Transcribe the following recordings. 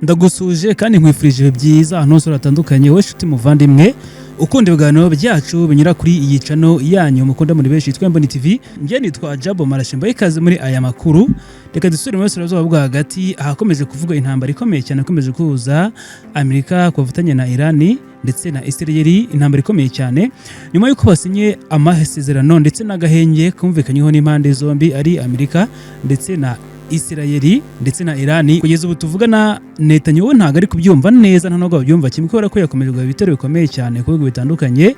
Ndagusuje kandi nkwifurije ibihe byiza ahantu hose hatandukanye, wowe nshuti muvandimwe ukunda ibiganiro byacu binyura kuri iyi channel yanyu mukunda muri benshi yitwa Mboni TV. Njye nitwa Jabo Marashimba, ikaze muri aya makuru. Reka dusubire mu burasirazuba bwo hagati, ahakomeje kuvuga intambara ikomeye cyane ikomeje kuza Amerika ku bufatanye na Irani ndetse na Israel, intambara ikomeye cyane nyuma y'uko basinye amasezerano ndetse n'agahenge kumvikanyeho n'impande zombi, ari Amerika ndetse na Israel ndetse na Irani. Kugeza ubu tuvugana, Netanyahu ntabwo ari kubyumva neza, nta nubwo babyumva kimwe, kubera ko yakomeje kugaba ibitero bikomeye cyane ku bihugu bitandukanye,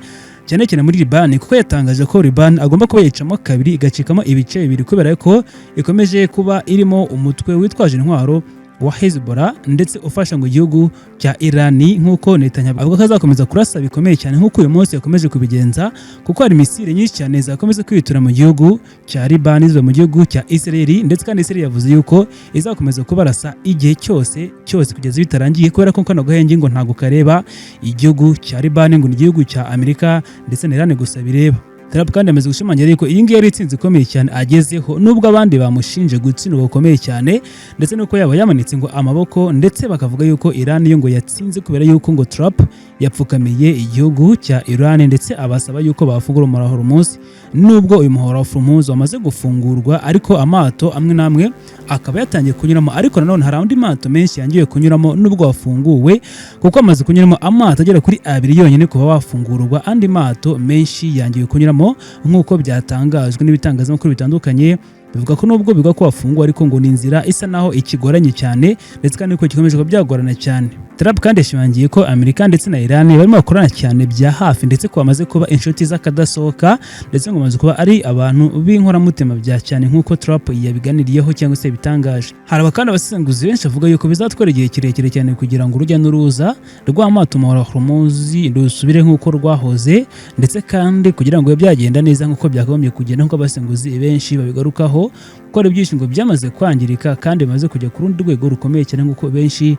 cyane cyane muri Liban, kuko yatangaje ko Liban agomba kuba yicamo kabiri, igacikamo ibice bibiri, kubera ko ikomeje kuba irimo umutwe witwaje intwaro wa Hezbollah ndetse ufasha ngo igihugu cya Irani, nk'uko Netanyahu avuga ko azakomeza kurasa bikomeye cyane nk'uko uyu munsi yakomeje kubigenza, kuko hari misile nyinshi cyane zakomeza kwitura mu gihugu cya Liban ziva mu gihugu cya Israel. Ndetse kandi Israel yavuze yuko izakomeza kubarasa igihe cyose cyose kugeza bitarangiye, kubera ko kano gahenge ngo ntabwo kareba igihugu cya Liban, ngo ni igihugu cya Amerika ndetse na Iran gusa bireba. Trump kandi amaze gushimangira yuko iyi ngiyi ari intsinzi ikomeye cyane agezeho, nubwo abandi bamushinje gutsindwa gukomeye cyane, ndetse nuko yaba yamanitse ngo amaboko, ndetse bakavuga yuko Iran yo ngo yatsinze kubera yuko ngo Trump yapfukamiye igihugu cya Iran, ndetse abasaba yuko bafungura umuhora wa Hormuz. Nubwo uyu muhora wa Hormuz wamaze gufungurwa, ariko amato amwe n'amwe akaba yatangiye kunyuramo, ariko nanone hari andi mato menshi yangiwe kunyuramo nubwo wafunguwe, kuko amaze kunyuramo amato agera kuri abiri yonyine kuba wafungurwa, andi mato menshi yangiwe kunyuramo, nk'uko byatangajwe n'ibitangazamakuru bitandukanye. Bivuga ko nubwo bivuga ko wafunguwe, ariko ngo ni inzira isa naho ikigoranye cyane, ndetse kandi ko gikomeje kuba byagorana cyane. Trump kandi yashimangiye ko Amerika ndetse na Iran barimo bakorana cyane bya hafi, ndetse ko bamaze kuba inshuti z'akadasohoka, ndetse ngo bamaze kuba ari abantu b'inkoramutima bya cyane, nk'uko Trump yabiganiriyeho cyangwa se yabitangaje. Hari kandi abasesenguzi benshi bavuga yuko bizatwara igihe kirekire cyane kugira ngo urujya n'uruza rw'amato mu Hormuz rusubire nk'uko rwahoze, ndetse kandi kugira ngo bibe byagenda neza nk'uko byakagombye kugenda, nk'uko abasesenguzi benshi babigarukaho, kuko hari byinshi ngo byamaze kwangirika kandi bimaze kujya ku rundi rwego rukomeye cyane, nk'uko benshi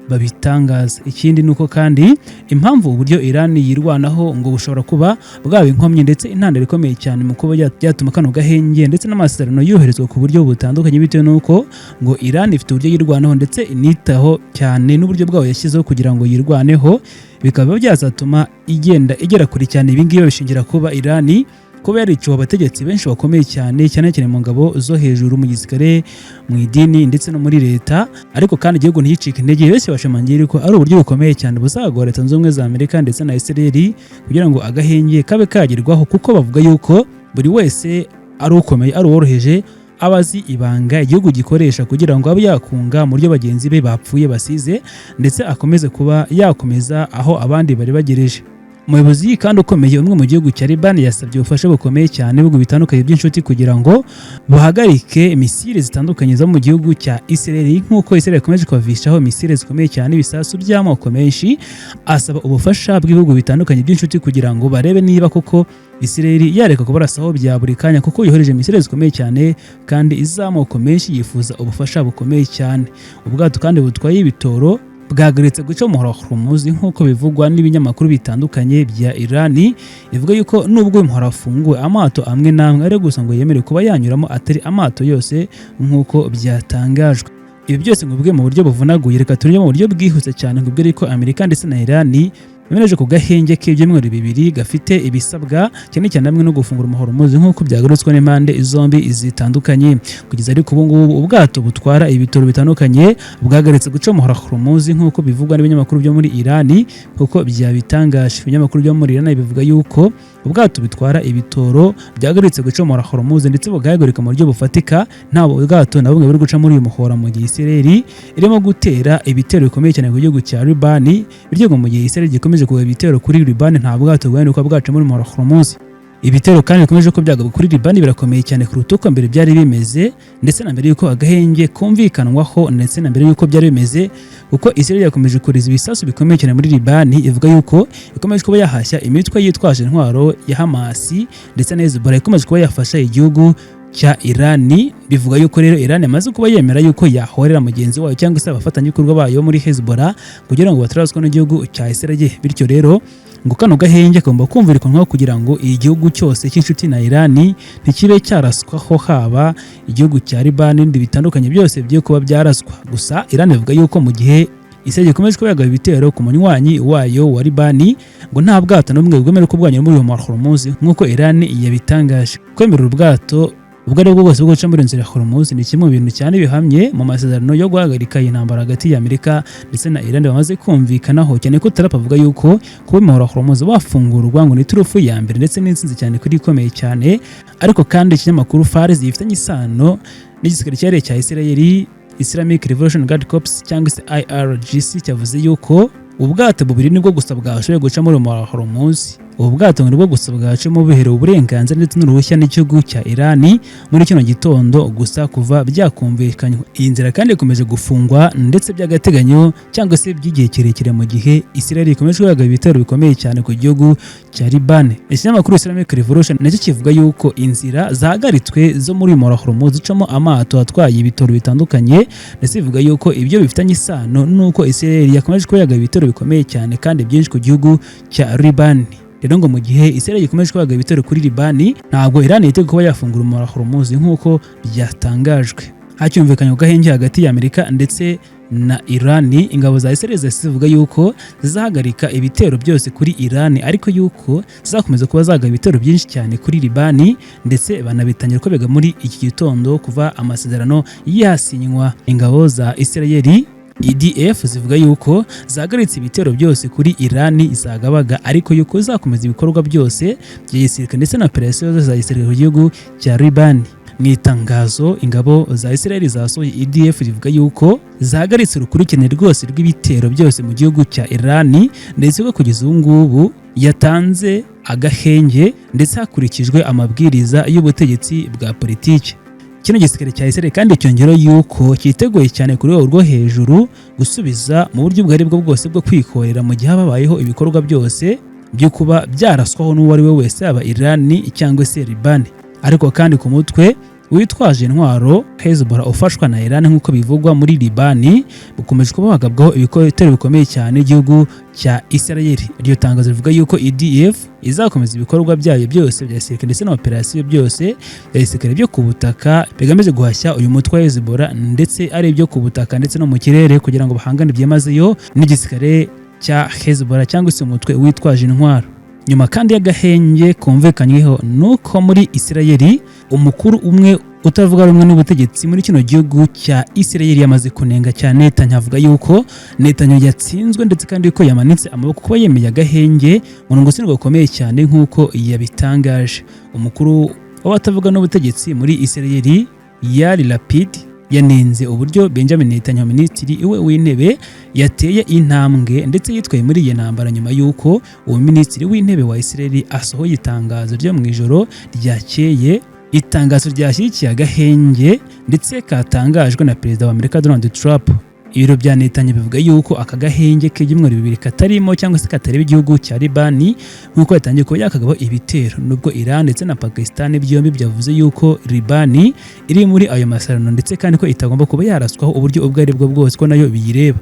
babitangaza. Ikindi ni uko kandi impamvu uburyo Iran yirwanaho ngo bushobora kuba bwaba inkomyi ndetse intandaro ikomeye cyane mu kuba byatuma kano gahenge ndetse n'amasezerano yoherezwa ku buryo butandukanye, bitewe n'uko ngo Iran ifite uburyo yirwanaho ndetse initaho cyane n'uburyo bwayo yashyizeho kugira ngo yirwaneho, bikaba byazatuma igenda igera kure cyane. Ibi ngibi babishingira kuba Iran kuba yariciwe abategetsi benshi bakomeye cyane, cyane cyane mu ngabo zo hejuru, mu gisirikare, mu idini ndetse no muri leta, ariko kandi igihugu ntigicike intege. Benshi bashimangira ko ari uburyo bukomeye cyane buzagora Leta Zunze Ubumwe za Amerika ndetse na Israel kugira ngo agahenge kabe kagerwaho, kuko bavuga yuko buri wese, ari ukomeye ari uworoheje, aba azi ibanga igihugu gikoresha kugira ngo abe yakunga mu buryo bagenzi be bapfuye basize, ndetse akomeze kuba yakomeza aho abandi bari bagereje. Umuyobozi kandi ukomeye umwe mu gihugu cya Liban yasabye ubufasha bukomeye cyane ibihugu bitandukanye by'inshuti kugira ngo bahagarike misile zitandukanye zo mu gihugu cya Israel, nk'uko Israel ikomeje kubavishaho misile zikomeye cyane, ibisasu by'amoko menshi. Asaba ubufasha bw'ibihugu bitandukanye by'inshuti kugira ngo barebe niba koko Israel yareka kubarasaho bya buri kanya, kuko yohereje misile zikomeye cyane kandi iz'amoko menshi. Yifuza ubufasha bukomeye cyane. Ubwato kandi butwaye ibitoro bwahagaritse guca umuhora wa Hormuz, nk'uko bivugwa n'ibinyamakuru bitandukanye bya Iran. Ivuga yuko nubwo uyu muhora wafunguwe, amato amwe n'amwe ari gusa ngo yemerewe kuba yanyuramo, atari amato yose nk'uko byatangajwe. Ibi byose ngo mu buryo buvunaguye. Reka turye mu buryo bwihuse cyane ngo ko Amerika ndetse na Iran bemereje ku gahenge k'ibyumweru 2 gafite ibisabwa, cyane cyane hamwe no gufungura umuhora Hormuz, nk'uko byagarutswe n'impande zombi zitandukanye. Kugeza ariko ubu ngubu, ubwato butwara ibitoro bitandukanye bwahagaritse guca umuhora Hormuz, nk'uko bivugwa n'ibinyamakuru byo muri Iran, kuko byabitangaje. Ibinyamakuru byo muri Iran bivuga yuko ubwato bitwara ibitoro byahagaritse guca umuhora Hormuz, ndetse bugahagarika mu buryo bufatika, nta bwato na bumwe buri guca muri uyu muhora, mu gihe Israel irimo gutera ibitero bikomeye cyane ku gihugu cya Liban. Bityo ngo mu gihe Israel gikomeje kugaba ibitero kuri Liban, nta bwato bwaheruka bwaca muri muhora Hormuz. Ibitero kandi bikomeje ko byagabwa kuri Liban birakomeye cyane kuruta uko mbere byari bimeze, ndetse na mbere y'uko agahenge kumvikanwaho, ndetse na mbere y'uko byari bimeze, kuko Israel yakomeje kohereza ibisasu bikomeye cyane muri Liban, ivuga yuko ikomeje kuba yahashya imitwe yitwaje intwaro ya Hamas ndetse na Hezbollah ikomeje kuba yafasha igihugu cya Iran. Bivuga yuko rero Iran yamaze kuba yemera yuko yahorera mugenzi wayo cyangwa se abafatanyabikorwa bayo muri Hezbollah kugira ngo bataraswa n'igihugu cya Israel. Bityo rero ngo kano gahenge kagomba kumvikanwaho kugira ngo igihugu cyose cy'inshuti na Iran ntikibe cyaraswaho, haba igihugu cya Liban n'ibindi bitandukanye byose bigiye kuba byaraswa. Gusa Iran ivuga yuko mu gihe Israel ikomeje kuba yagaba ibitero ku munywanyi wayo wa Libani, ngo nta bwato n'ubumwe bwemerewe ko bwanyura muri uyu muhora Hormuz nk'uko Iran yabitangaje. Kwemerera ubwato ubwo ari bwo bwose bwo guca muri iyo nzira ya Hormuz ni kimwe mu bintu cyane bihamye mu masezerano yo guhagarika iyi ntambara hagati ya Amerika ndetse na Iran bamaze kumvikanaho, cyane ko Trump avuga yuko kuba umuhora wa Hormuz wafungurwa ngo ni turufu ya mbere ndetse n'intsinzi cyane kuri ikomeye cyane. Ariko kandi ikinyamakuru Fars gifitanye isano n'igisirikare cyihariye cya Israel, Islamic Revolution Guard Corps cyangwa se IRGC, cyavuze yuko ubwato bubiri nibwo gusa bwashoboye guca muri uyu muhora wa Hormuz. Ubu bwato ngo nibwo gusa bwacamo buherewe uburenganzira ndetse n'uruhushya n'igihugu cya Iran muri kino gitondo gusa kuva byakumvikanywe. Iyi nzira kandi ikomeje gufungwa ndetse by'agateganyo cyangwa se by'igihe kirekire, mu gihe Israel ikomeje kugaba ibitero bikomeye cyane ku gihugu cya Liban. Ikinyamakuru Islamic Revolution nacyo kivuga yuko inzira zahagaritswe zo muri uyu muhora wa Hormuz zicamo amato atwaye ibitoro bitandukanye, ndetse bivuga yuko ibyo bifitanye isano n'uko Israel yakomeje kuba yagaba ibitero bikomeye cyane kandi byinshi ku gihugu cya Liban. Rero ngo mu gihe Israel ikomeje kwagaba ibitero kuri Libani, ntabwo Iran yiteguye kuba yafungura umuhora wa Hormuz nk'uko byatangajwe. Hacyumvikanye ku gahenge hagati ya Amerika ndetse na Iran, ingabo za Israel zivuga yuko zizahagarika ibitero byose kuri Iran, ariko yuko zizakomeza kuba zagaba ibitero byinshi cyane kuri Libani, ndetse banabitangira ko biga muri iki gitondo kuva amasezerano yasinywa. Ingabo za Israel IDF zivuga yuko zahagaritse ibitero byose kuri Iran zagabaga, ariko yuko zakomeza ibikorwa byose bya gisirikare ndetse na operasiyo zose za gisirikare ku gihugu cya Liban. Mu itangazo ingabo za Israel zasohoye, IDF rivuga yuko zahagaritse urukurikirane rwose rw'ibitero byose mu gihugu cya Iran, ndetse ko kugeza ubu ngubu yatanze agahenge ndetse hakurikijwe amabwiriza y'ubutegetsi bwa politiki. Kino gisirikare cya Israel kandi cyongeraho yuko cyiteguye cyane ku rwego rwo hejuru gusubiza mu buryo ubwo ari bwo bwose bwo kwikorera mu gihe habayeho ibikorwa byose byo kuba byaraswaho n'uwo ari we wese, yaba Iran cyangwa se Liban. Ariko kandi ku mutwe witwaje intwaro Hezbollah ufashwa na Iran nk'uko bivugwa muri Libani, bukomeje kuba bagabwaho ibitero bikomeye cyane igihugu cya Israel. Iryo tangazo rivuga yuko IDF izakomeza ibikorwa byayo byose bya gisirikare ndetse na operasiyo byose bya gisirikare byo ku butaka bigamije guhashya uyu mutwe wa Hezbollah, ndetse ari ibyo ku butaka ndetse no mu kirere, kugira ngo bahangane byimazeyo n'igisirikare cya Hezbollah cyangwa se umutwe witwaje intwaro. Nyuma kandi y'agahenge kumvikanyweho nuko muri Israel umukuru umwe utavuga rumwe n'ubutegetsi muri kino gihugu cya Israel yamaze kunenga cyane Netanyahu, avuga yuko Netanyahu yatsinzwe ndetse kandi ko yamanitse amaboko kuba yemeye agahenge mu gutsindwa gukomeye cyane nk'uko yabitangaje. Umukuru w'abatavuga n'ubutegetsi muri Israel, Yair Lapid, yanenze uburyo Benjamin Netanyahu, minisitiri we w'intebe, yateye intambwe ndetse yitwaye muri iyi ntambara, nyuma y'uko uwo minisitiri w'intebe wa Israel asohoye itangazo ryo mu ijoro ryakeye, itangazo ryashyigikiye agahenge ndetse katangajwe na perezida wa Amerika Donald Trump. Ibiro bya Netanyahu bivuga yuko aka gahenge k'ibyumweru 2 katarimo cyangwa se katareba igihugu cya Libani nk'uko yatangiye kuba yakagabaho ibitero, nubwo Iran ndetse na Pakistan byombi byavuze yuko Libani iri muri ayo masezerano ndetse kandi ko itagomba kuba yaraswaho uburyo ubwo ari bwo bwose, ko nayo biyireba.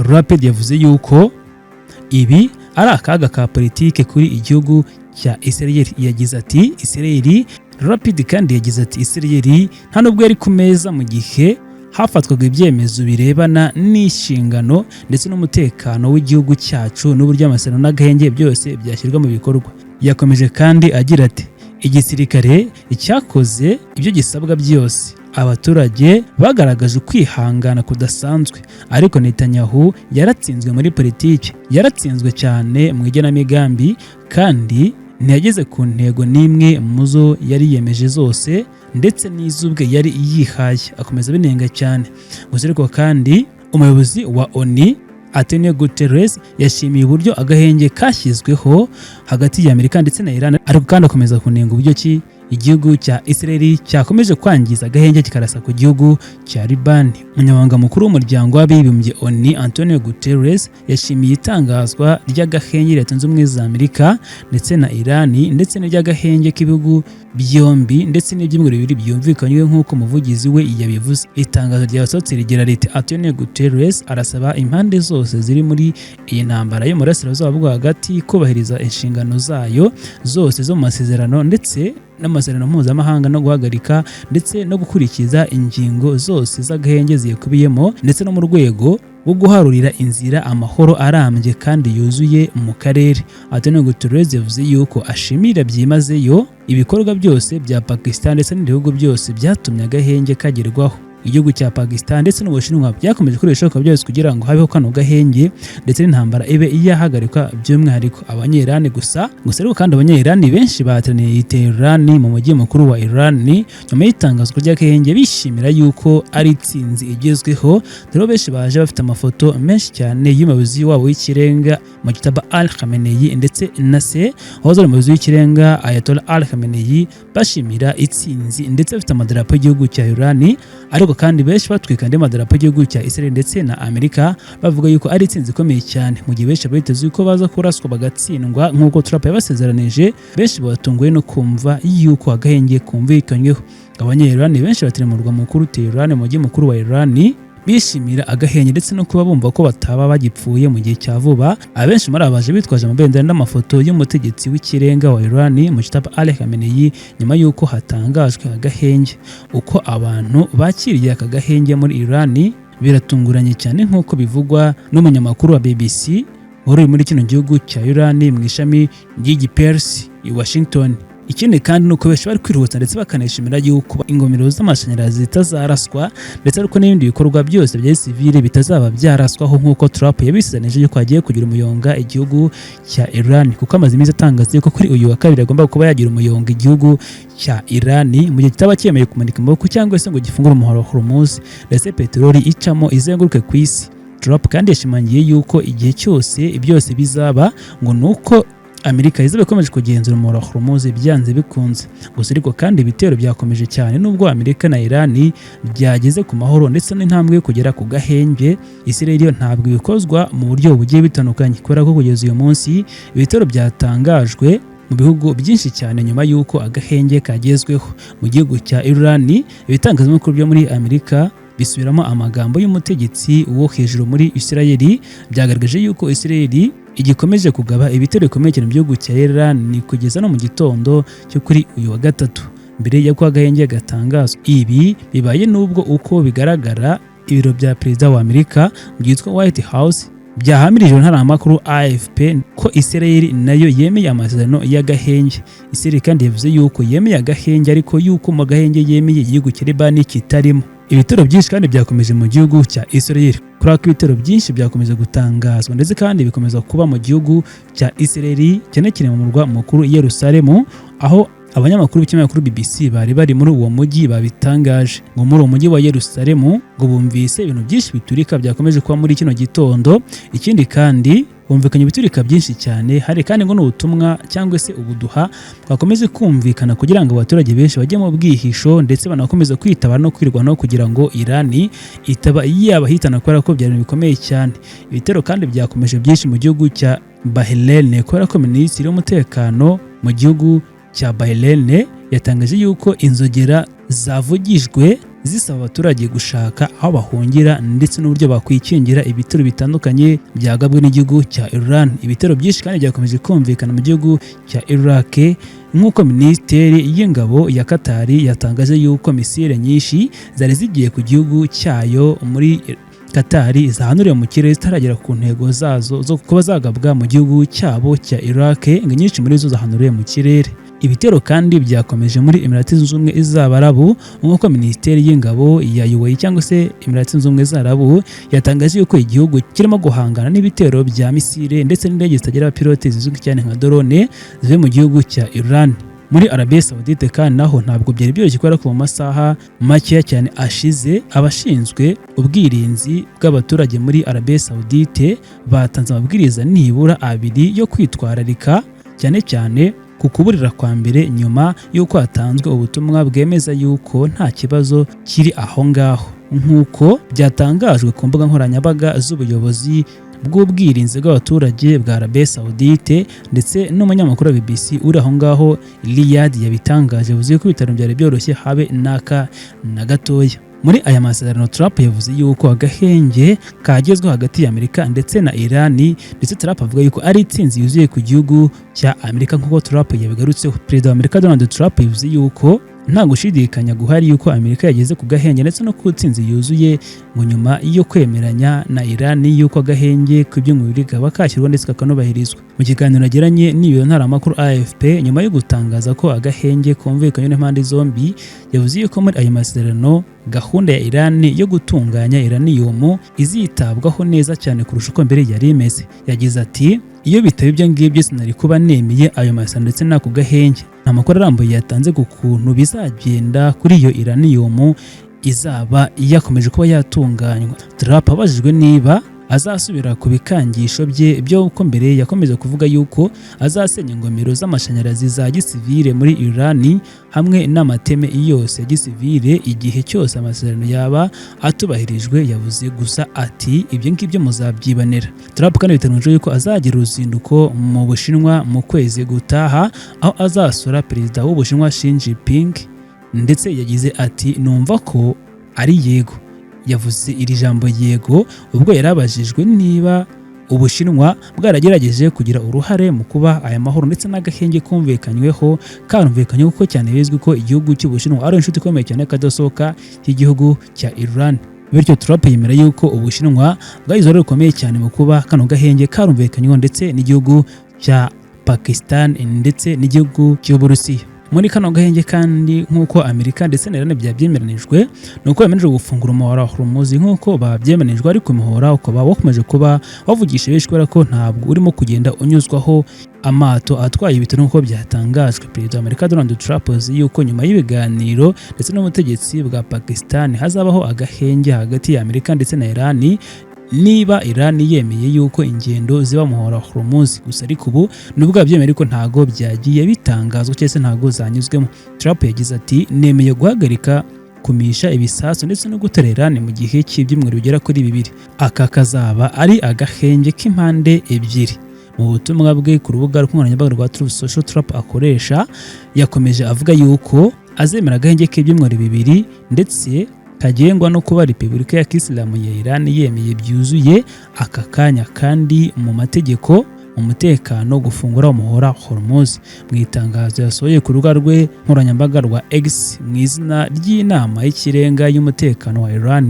Lapid yavuze yuko ibi ari akaga ka politike kuri igihugu cya Israel. Yagize ati Israel, Lapid kandi yagize ati Israel nta nubwo yari ku meza mu gihe hafatwaga ibyemezo birebana n'inshingano ndetse n'umutekano w'igihugu cyacu n'uburyo amasezerano n'agahenge byose byashyirwa mu bikorwa. Yakomeje kandi agira ati igisirikare cyakoze ibyo gisabwa byose, abaturage bagaragaje ukwihangana kudasanzwe, ariko Netanyahu yaratsinzwe muri politiki, yaratsinzwe cyane mu igenamigambi, kandi ntiyageze ku ntego n'imwe mu zo yari yiyemeje zose ndetse n'iz'ubwe yari yihaye. Akomeza abinenga cyane gusa. Ariko kandi umuyobozi wa ONU Antonio Guterres yashimiye uburyo agahenge kashyizweho hagati ya Amerika ndetse na Iran, ariko kandi akomeza kunenga uburyo ki igihugu cya Israel cyakomeje kwangiza agahenge kikarasa ku gihugu cya Liban. Umunyamabanga mukuru w'umuryango w'abibumbye ONU Antonio Guterres yashimiye itangazwa ry'agahenge Leta Zunze Ubumwe za Amerika ndetse na Iran, ndetse n'iry'agahenge k'ibihugu byombi ndetse n'ibyumweru 2 byumvikanywe, nk'uko umuvugizi we yabivuze. Itangazo ryasohotse rigira riti Antonio Guterres arasaba impande zose ziri muri iyi ntambara yo mu burasirazuba bwo hagati kubahiriza inshingano zayo zose zo mu masezerano ndetse n'amasezerano mpuzamahanga, no guhagarika ndetse no gukurikiza ingingo zose z'agahenge ziyakubiyemo, ndetse no mu rwego bwo guharurira inzira amahoro arambye kandi yuzuye mu karere. Antonio Guterres yavuze yuko ashimira byimazeyo ibikorwa byose bya Pakistan ndetse n'ibihugu byose byatumye agahenge kagerwaho. Igihugu cya Pakistan ndetse n'Ubushinwa byakomeje gukora ibishoboka byose kugira ngo habeho kano gahenge ndetse n'intambara ibe yahagarikwa, by'umwihariko Abanyirani gusa. Ariko kandi Abanyirani benshi bateraniye i Tehran, mu mujyi mukuru wa Iran, nyuma y'itangazwa ry'agahenge, bishimira yuko ari itsinzi igezweho. Rero benshi baje bafite amafoto menshi cyane y'umuyobozi wabo w'ikirenga Mojtaba Ali Khamenei ndetse na se wahoze ari umuyobozi w'ikirenga Ayatollah Ali Khamenei, bashimira itsinzi ndetse bafite amadarapo y'igihugu cya Iran. Ariko kandi benshi batwika andi madarapo y'igihugu cya Israel ndetse na Amerika, bavuga yuko ari itsinzi ikomeye cyane, mu gihe benshi biteze yuko baza kuraswa bagatsindwa nk'uko Trump yabasezeranije. Benshi batunguwe no kumva yuko agahenge kumvikanyweho. Abanya-Iran benshi batiri mu murwa mukuru Tehran, mu mujyi mukuru wa Iran, bishimira agahenge ndetse no kuba bumva ko bataba bagipfuye mu gihe cya vuba. Abenshi muri aba baje bitwaje amabendera n'amafoto y'umutegetsi w'ikirenga wa Iran Mojtaba Ali Khamenei nyuma y'uko hatangajwe agahenge. Uko abantu bakiriye aka gahenge muri Iran biratunguranye cyane, nk'uko bivugwa n'umunyamakuru wa BBC wari uri muri kino gihugu cya Iran mu ishami ry'Igipersi i Washington. Ikindi kandi ni uko benshi bari kwiruhutsa ndetse bakanishimira yuko ingomero z'amashanyarazi zitazaraswa, ndetse ariko n'ibindi bikorwa byose bya sivile bitazaba byaraswaho, nk'uko Trump yabisezeranije yuko agiye kugira umuyonga igihugu cya Iran, kuko amaze iminsi atangaza yuko kuri uyu wa kabiri agomba kuba yagira umuyonga igihugu cya Iran mu gihe kitaba cyemeye kumanika amaboko cyangwa se ngo gifungure umuhora wa Hormuz ndetse peteroli icamo izenguruke ku isi. Trump kandi yashimangiye yuko igihe cyose byose bizaba ngo ni uko Amerika izaba ikomeje kugenzura umuhora wa Hormuz byanze bikunze. Gusa ariko kandi ibitero byakomeje cyane nubwo Amerika na Iran byageze ku mahoro ndetse n'intambwe yo kugera ku gahenge. Israel yo ntabwo ibikozwa mu buryo bugiye bitandukanye, kubera ko kugeza uyu munsi ibitero byatangajwe mu bihugu byinshi cyane nyuma y'uko agahenge kagezweho mu gihugu cya Iran. Ibitangazamakuru byo muri Amerika bisubiramo amagambo y'umutegetsi wo hejuru muri Israel, byagaragaje yuko Israel igikomeje kugaba ibitero bikomeye cyane mu gihugu cya Iran kugeza no mu gitondo cyo kuri uyu wa gatatu, mbere y'uko agahenge gatangazwa. Ibi bibaye nubwo uko bigaragara ibiro bya perezida wa Amerika byitwa White House byahamirije ntaramakuru AFP ko Israel nayo yemeye amasezerano y'agahenge. Israel kandi yavuze yuko yemeye agahenge, ariko yuko mu gahenge yemeye igihugu cya Libani kitarimo. Ibitero byinshi kandi byakomeje mu gihugu cya Israel, kubera ko ibitero byinshi byakomeje gutangazwa ndetse kandi bikomeza kuba mu gihugu cya Israel, cyane cyane mu murwa mukuru Yerusalemu, aho abanyamakuru b'ikinyamakuru BBC bari bari muri uwo mujyi babitangaje. Ngo muri uwo mujyi wa Yerusalemu ngo bumvise ibintu byinshi biturika byakomeje kuba muri kino gitondo. Ikindi kandi humvikanye ibiturika byinshi cyane. Hari kandi ngo n'ubutumwa cyangwa se ubuduha bwakomeje kumvikana kugira ngo abaturage benshi bajye mu bwihisho ndetse banakomeza kwitabara no kwirwanaho kugira ngo Irani itaba yabahitana, kubera ko byari ibintu bikomeye cyane. Ibitero kandi byakomeje byinshi mu gihugu cya Bahrain, kubera ko minisitiri w'umutekano mu gihugu cya Bahrain yatangaje yuko inzogera zavugijwe zisaba abaturage gushaka aho bahungira ndetse n'uburyo bakwikingira ibitero bitandukanye byagabwe n'igihugu cya Iran. Ibitero byinshi kandi byakomeje kumvikana mu gihugu cya Iraq, nk'uko minisiteri y'ingabo ya Qatar yatangaje yuko misile nyinshi zari zigiye ku gihugu cyayo muri Qatar zahanuriwe mu kirere zitaragera ku ntego zazo zo kuba zagabwa mu gihugu cyabo cya Iraq, ngo nyinshi muri zo zahanuriwe mu kirere. Ibitero kandi byakomeje muri Emirati Zunze Ubumwe z'Abarabu, nk'uko Minisiteri y'Ingabo ya UAE cyangwa se Emirati Zunze Ubumwe z'Arabu yatangaje yuko igihugu kirimo guhangana n'ibitero bya misile ndetse n'indege zitagira abapilote zizwi cyane nka drone zivuye mu gihugu cya Iran. Muri Arabie Saoudite kandi naho ntabwo byari byoroshye, kubera ko mu masaha makeya cyane ashize abashinzwe ubwirinzi bw'abaturage muri Arabie Saoudite batanze amabwiriza nibura abiri yo kwitwararika, cyane cyane ku kuburira kwa mbere, nyuma y'uko hatanzwe ubutumwa bwemeza yuko nta kibazo kiri aho ngaho, nk'uko byatangajwe ku mbuga nkoranyambaga z'ubuyobozi bw'ubwirinzi bw'abaturage bwa Arabie Saoudite ndetse n'umunyamakuru wa BBC uri aho ngaho Riyadh yabitangaje. Yavuze ko ibitaro byari byoroshye habe n'aka na gatoya. Muri aya masezerano, Trump yavuze yuko agahenge kagezweho hagati ya Amerika ndetse na Iran, ndetse Trump avuga yuko ari intsinzi yuzuye ku gihugu cya Amerika, nk'uko Trump yabigarutseho. Perezida wa Amerika Donald Trump yavuze yuko Nta gushidikanya guhari yuko Amerika yageze ku gahenge ndetse no ku ntsinzi yuzuye, ngo nyuma yo kwemeranya na Iran yuko agahenge k'ibyumweru kaba kashyirwa ndetse kakanubahirizwa. Mu kiganiro yagiranye n'ibiro ntaramakuru AFP nyuma yo gutangaza ko agahenge kumvikanye n'impande zombi, yavuze yuko muri ayo masezerano gahunda ya Iran yo gutunganya uranium izitabwaho neza cyane kurusha uko mbere yari imeze. Yagize ati: "Iyo bitaba ibyo ngibyo, sinari kuba nemeye ayo masezerano ndetse n'ako gahenge." Nta makuru arambuye yatanze ku kuntu bizagenda kuri iyo uranium izaba yakomeje kuba yatunganywa. Trump abajijwe niba azasubira ku bikangisho bye byo ko mbere yakomeje kuvuga yuko azasenya ingomero z'amashanyarazi za gisivile muri Iran hamwe n'amateme yose ya gisivile igihe cyose amasezerano yaba atubahirijwe, yavuze gusa ati: "Ibyo ngibyo muzabyibanira." Trump kandi biteganyijwe yuko azagira uruzinduko mu Bushinwa mu kwezi gutaha, aho azasura perezida w'Ubushinwa Xi Jinping, ndetse yagize ati: "Numva ko ari yego." Yavuze iri jambo "yego" ubwo yarabajijwe niba Ubushinwa bwaragerageje kugira uruhare mu kuba aya mahoro ndetse n'agahenge kumvikanyweho karumvikanye, kuko cyane bizwi ko igihugu cy'Ubushinwa ari inshuti ikomeye cyane kadasohoka y'igihugu cya Iran. Bityo Trump yemera yuko Ubushinwa bwagize uruhare rukomeye cyane mu kuba kano gahenge karumvikanyweho ndetse n'igihugu cya Pakistan ndetse n'igihugu cy'Uburusiya. Muri kano gahenge kandi, nk'uko Amerika ndetse na Iran byabyemeranijwe, ni uko bemereje gufungura umuhora wa Hormuz nk'uko babyemeranijwe, ariko umuhora ukaba wakomeje kuba wavugisha benshi kubera ko ntabwo urimo kugenda unyuzwaho amato atwaye ibitaro nk'uko byatangajwe. Perezida wa Amerika Donald Trump azi yuko nyuma y'ibiganiro ndetse n'ubutegetsi bwa Pakistan hazabaho agahenge hagati ya Amerika ndetse na Iran, niba Iran yemeye yuko ingendo ziba muhora Hormuz. Gusa ariko ubu nubwo yabyemeye, ariko ntago byagiye bitangazwa cyangwa se ntago zanyuzwemo. Trump yagize ati: "Nemeye guhagarika kumisha ibisasu ndetse no gutera Iran mu gihe cy'ibyumweru bigera kuri 2. Aka kazaba ari agahenge k'impande ebyiri." Mu butumwa bwe ku rubuga nkoranyambaga rwa Truth Social Trump akoresha, yakomeje avuga yuko azemera agahenge k'ibyumweru 2 ndetse kagengwa no kuba Repubulika ya Kisilamu ya Iran yemeye byuzuye aka kanya kandi mu mategeko mu mutekano gufungura umuhora Hormuz. Mu itangazo yasohoye ku rubuga rwe nkoranyambaga rwa X mu izina ry'inama y'ikirenga y'umutekano wa Iran,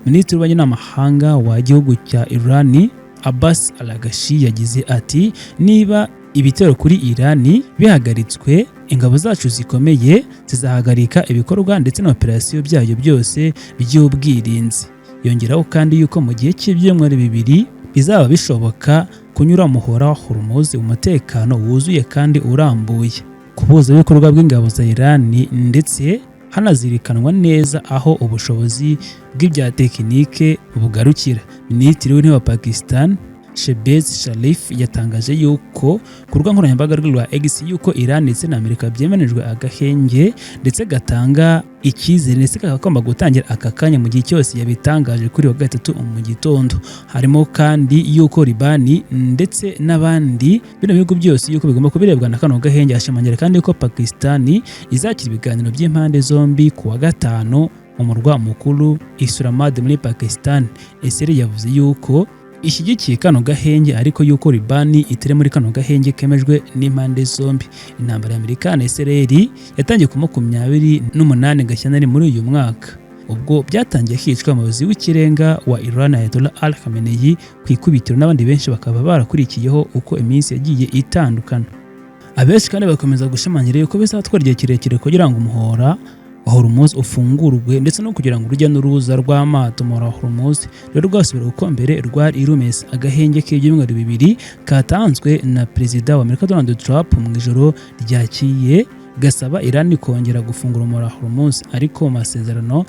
Minisitiri w'Ububanyi n'Amahanga wa gihugu cya Iran Abbas Araghchi yagize ati: "Niba ibitero kuri Iran bihagaritswe, ingabo zacu zikomeye zizahagarika ibikorwa ndetse na operasiyo byayo byose by'ubwirinzi." Yongeraho kandi yuko mu gihe cy'ibyumweru 2 bizaba bishoboka kunyura muhora wa Hormuz umutekano wuzuye kandi urambuye, kubuza ibikorwa bw'ingabo za Iran ndetse hanazirikanwa neza aho ubushobozi bw'ibya tekinike bugarukira. Minisitiri w'Intebe wa Pakistan Shehbaz Sharif yatangaje yuko ku rubuga nkoranyambaga rwe rwa X yuko Iran ndetse na Amerika byemerejwe agahenge ndetse gatanga icyizere ndetse kakagomba gutangira aka kanya mu gihe cyose yabitangaje kuri wa gatatu mu gitondo. Harimo kandi yuko Libani ndetse n'abandi, bino bihugu byose yuko bigomba kubirebwa na kano gahenge. Ashimangira kandi yuko Pakistan izakira ibiganiro by'impande zombi ku wa gatanu mu murwa mukuru Islamabad muri Pakistan. Israel yavuze yuko ishyigikiye kano gahenge, ariko yuko Libani itari muri kano gahenge kemejwe n'impande zombi. Intambara ya Amerika na Israel yatangiye ku 28 Gashyantare muri uyu mwaka, ubwo byatangiye hicwa umuyobozi w'ikirenga wa Iran Ayatollah Ali Khamenei ku ikubitiro, n'abandi benshi bakaba barakurikiyeho uko iminsi yagiye itandukana. Abenshi kandi bakomeza gushimangira yuko bizatwara igihe kirekire kugira ngo umuhora wa Hormuz ufungurwe, ndetse no kugira ngo urujya n'uruza rw'amato mu wa Hormuz rero rwasubira uko mbere rwari rumeze. Agahenge k'ibyumweru 2 katanzwe na Perezida wa Amerika Donald Trump mu ijoro ryakiye gasaba Iran kongera gufungura umuhora wa Hormuz, ariko mu masezerano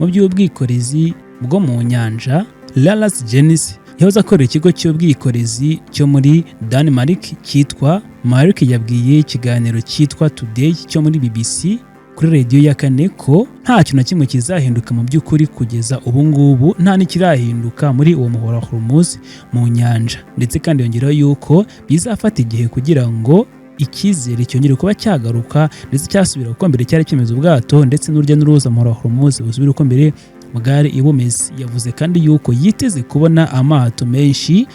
mu by'ubwikorezi bwo mu nyanja, Lars Jensen yahoze akorera ikigo cy'ubwikorezi cyo muri Denmark cyitwa Maersk, yabwiye ikiganiro cyitwa Today cyo muri BBC kuri radiyo ya kane ko nta kintu na kimwe kizahinduka mu by'ukuri. Kugeza ubu ngubu nta n'ikirahinduka muri uwo muhora wa Hormuz mu nyanja, ndetse kandi yongeraho yuko bizafata igihe kugira ngo icyizere cyongere kuba cyagaruka ndetse cyasubira uko mbere cyari kimeze, ubwato ndetse n'urujya n'uruza mu muhora wa Hormuz busubire uko mbere bwari bumeze. Yavuze kandi yuko yiteze kubona amato menshi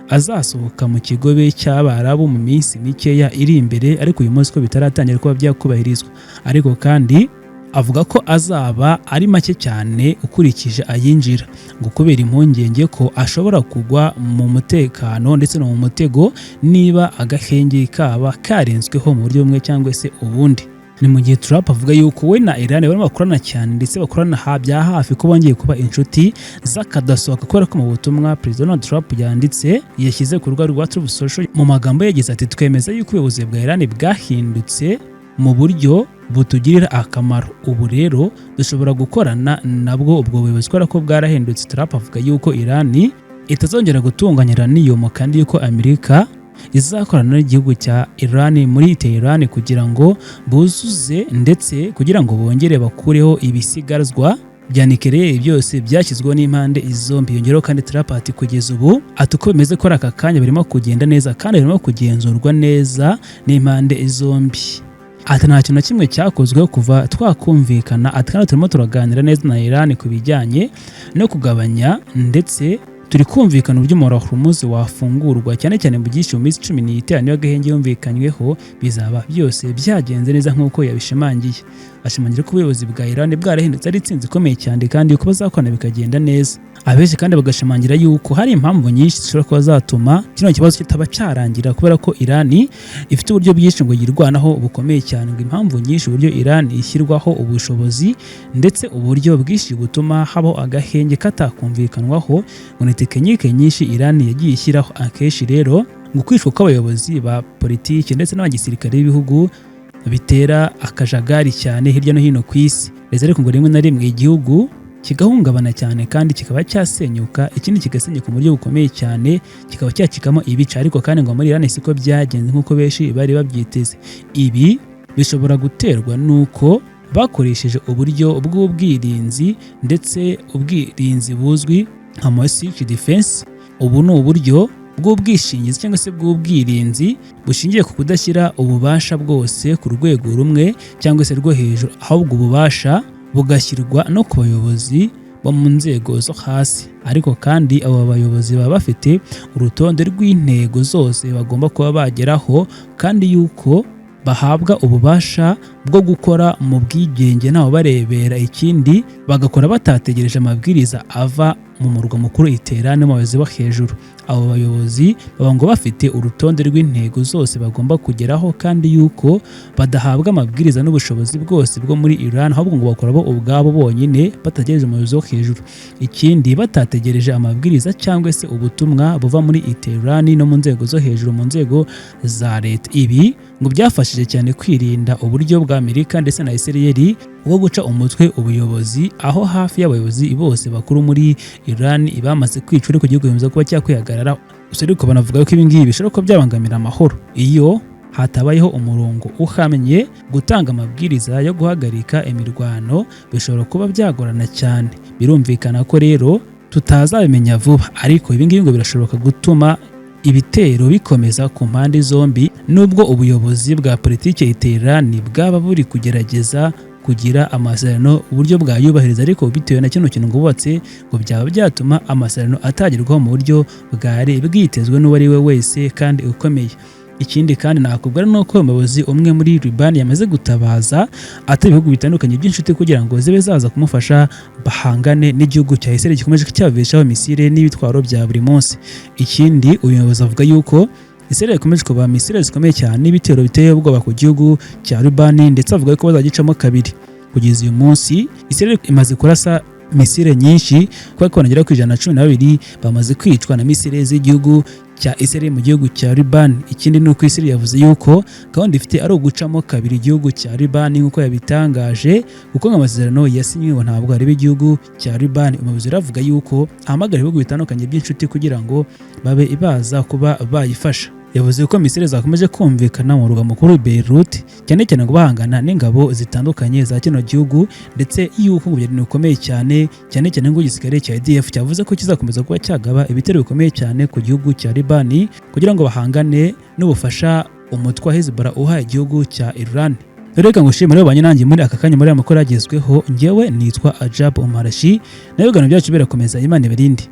azasohoka mu kigobe cy'Abarabu mu minsi mikeya iri imbere, ariko uyu munsi ko bitaratangira kuba byakubahirizwa. Ariko kandi Avuga ko azaba ari make cyane ukurikije ayinjira, ngo kubera impungenge ko ashobora kugwa mu mutekano ndetse no mu mutego niba agahenge kaba karenzweho mu buryo bumwe cyangwa se ubundi. Ni mu gihe Trump avuga yuko we na Iran barimo bakorana cyane, ndetse bakorana bya hafi, ko bongeye kuba inshuti z'akadasohoka, kubera ko mu butumwa Perezida Donald Trump yanditse yashyize ku rubuga rwa Truth Social, mu magambo yagize ati: "Twemeza yuko ubuyobozi bwa Iran bwahindutse mu buryo butugirira akamaro. Ubu rero dushobora gukorana nabwo ubwo buyobozi kubera ko bwarahindutse." Trump avuga yuko Iran itazongera gutunganya uranium, kandi yuko Amerika izakorana n'igihugu cya Iran muri Tehran kugira ngo buzuze ndetse kugira ngo bongere bakureho ibisigazwa bya nucléaire byose byashyizweho n'impande zombi. Yongeraho kandi Trump ati kugeza ubu, ati uko bimeze kuri aka kanya, birimo kugenda neza kandi birimo kugenzurwa neza n'impande zombi. Ati nta kintu na kimwe cyakozwe kuva twakumvikana. Ati kandi turimo turaganira neza na Iran ku bijyanye no kugabanya, ndetse turi kumvikana uburyo umuhora wa Hormuz wafungurwa, cyane cyane mu byinshi mu minsi 15 y'agahenge yumvikanyweho bizaba byose byagenze neza, nk'uko yabishimangiye. Ashimangira ko ubuyobozi bwa Iran bwarahindutse ari intsinzi ikomeye cyane, kandi yuko bazakorana bikagenda neza. Abenshi kandi bagashimangira yuko hari impamvu nyinshi zishobora kuba zatuma kino kibazo kitaba cyarangira, kubera ko Iran ifite uburyo bwinshi ngo yirwanaho bukomeye cyane. Ngo impamvu nyinshi, uburyo Iran ishyirwaho ubushobozi ndetse uburyo bwinshi butuma habaho agahenge katakumvikanwaho, ngo ni tekinike nyinshi Iran yagiye ishyiraho. Akenshi rero ngo kwicwa kw'abayobozi ba politiki ndetse n'abagisirikare b'ibihugu bitera akajagari cyane hirya no hino ku isi ndetse, ariko ngo rimwe na rimwe igihugu kigahungabana cyane kandi kikaba cyasenyuka, ikindi kigasenyuka mu buryo bukomeye cyane, kikaba cyacikamo ibice. Ariko kandi ngo muri Iran siko byagenze nk'uko benshi bari babyiteze. Ibi bishobora guterwa n'uko bakoresheje uburyo bw'ubwirinzi, ndetse ubwirinzi buzwi nka mosaic defense. Ubu ni uburyo bw'ubwishingizi cyangwa se bw'ubwirinzi bushingiye ku kudashyira ububasha bwose ku rwego rumwe cyangwa se rwo hejuru, ahubwo ububasha bugashyirwa no ku bayobozi bo mu nzego zo hasi. Ariko kandi abo bayobozi baba bafite urutonde rw'intego zose bagomba kuba bageraho, kandi yuko bahabwa ububasha bwo gukora mu bwigenge ntawe barebera. Ikindi, bagakora batategereje amabwiriza ava mu murwa mukuru i Tehran mu bayobozi bo hejuru. Abo bayobozi baba ngo bafite urutonde rw'intego zose bagomba kugeraho, kandi yuko badahabwa amabwiriza n'ubushobozi bwose bwo muri Iran, ahubwo ngo bakora bo ubwabo bonyine batategereje umuyobozi wo hejuru. Ikindi, batategereje amabwiriza cyangwa se ubutumwa buva muri Tehran no mu nzego zo hejuru, mu nzego za leta. Ibi ngo byafashije cyane kwirinda uburyo bwa Amerika ndetse na Israel bwo guca umutwe ubuyobozi, aho hafi y'abayobozi bose bakuru muri Iran bamaze kwicwa, ariko igihugu gikomeza kuba cyakwihagarara. Gusa ariko banavuga ko ibi ngibi bishobora kuba byabangamira amahoro iyo hatabayeho umurongo uhamye. Gutanga amabwiriza yo guhagarika imirwano bishobora kuba byagorana cyane. Birumvikana ko rero tutazabimenya vuba, ariko ibi ngibi ngo birashoboka gutuma ibitero bikomeza ku mpande zombi, nubwo ubuyobozi bwa politiki i Tehran bwaba buri kugerageza kugira amasezerano uburyo bwayubahiriza. Ariko bitewe na kino kintu ngo bubatse, ngo byaba byatuma amasezerano atagerwaho mu buryo bwari bwitezwe n'uwo ari we wese kandi ukomeye. Ikindi kandi nakubwira ni uko umuyobozi umwe muri Liban yamaze gutabaza atari ibihugu bitandukanye by'inshuti kugira ngo zibe zaza kumufasha bahangane n'igihugu cya Israel gikomeje cyababeshaho misile n'ibitwaro bya buri munsi. Ikindi, uyu muyobozi avuga yuko Israel ikomeje kuba misile zikomeye cyane n'ibitero biteye ubwoba ku gihugu cya Liban, ndetse avuga ko bazagicamo kabiri. Kugeza uyu munsi Israel imaze kurasa misile nyinshi, kubera ko banagera ku 112 bamaze kwicwa na misile z'igihugu cya Israel mu gihugu cya Liban. Ikindi ni uko Israel yavuze yuko gahunda ifite ari ugucamo kabiri igihugu cya Liban, nk'uko yabitangaje, kuko ngo amasezerano yasinywe ngo ntabwo areba igihugu cya Liban. Umuyobozi aravuga yuko ahamagara ibihugu bitandukanye by'inshuti kugira ngo babe baza kuba bayifasha. Yavuze ko misile zakomeje kumvikana mu murwa mukuru Beirut, cyane cyane ngo bahangana n'ingabo zitandukanye za kino gihugu, ndetse yuko ngo ibintu bikomeye cyane, cyane cyane ngo igisirikare cya IDF cyavuze ko kizakomeza kuba cyagaba ibitero bikomeye cyane ku gihugu cya Liban kugira ngo bahangane n'ubufasha umutwe wa Hezbollah uha igihugu cya Iran. Reka ngushimire rero nanjye muri aka kanya muri aya makuru agezweho. Njyewe nitwa Ajab Umarashi, nayo ibiganiro byacu birakomeza. Imana ibarinde.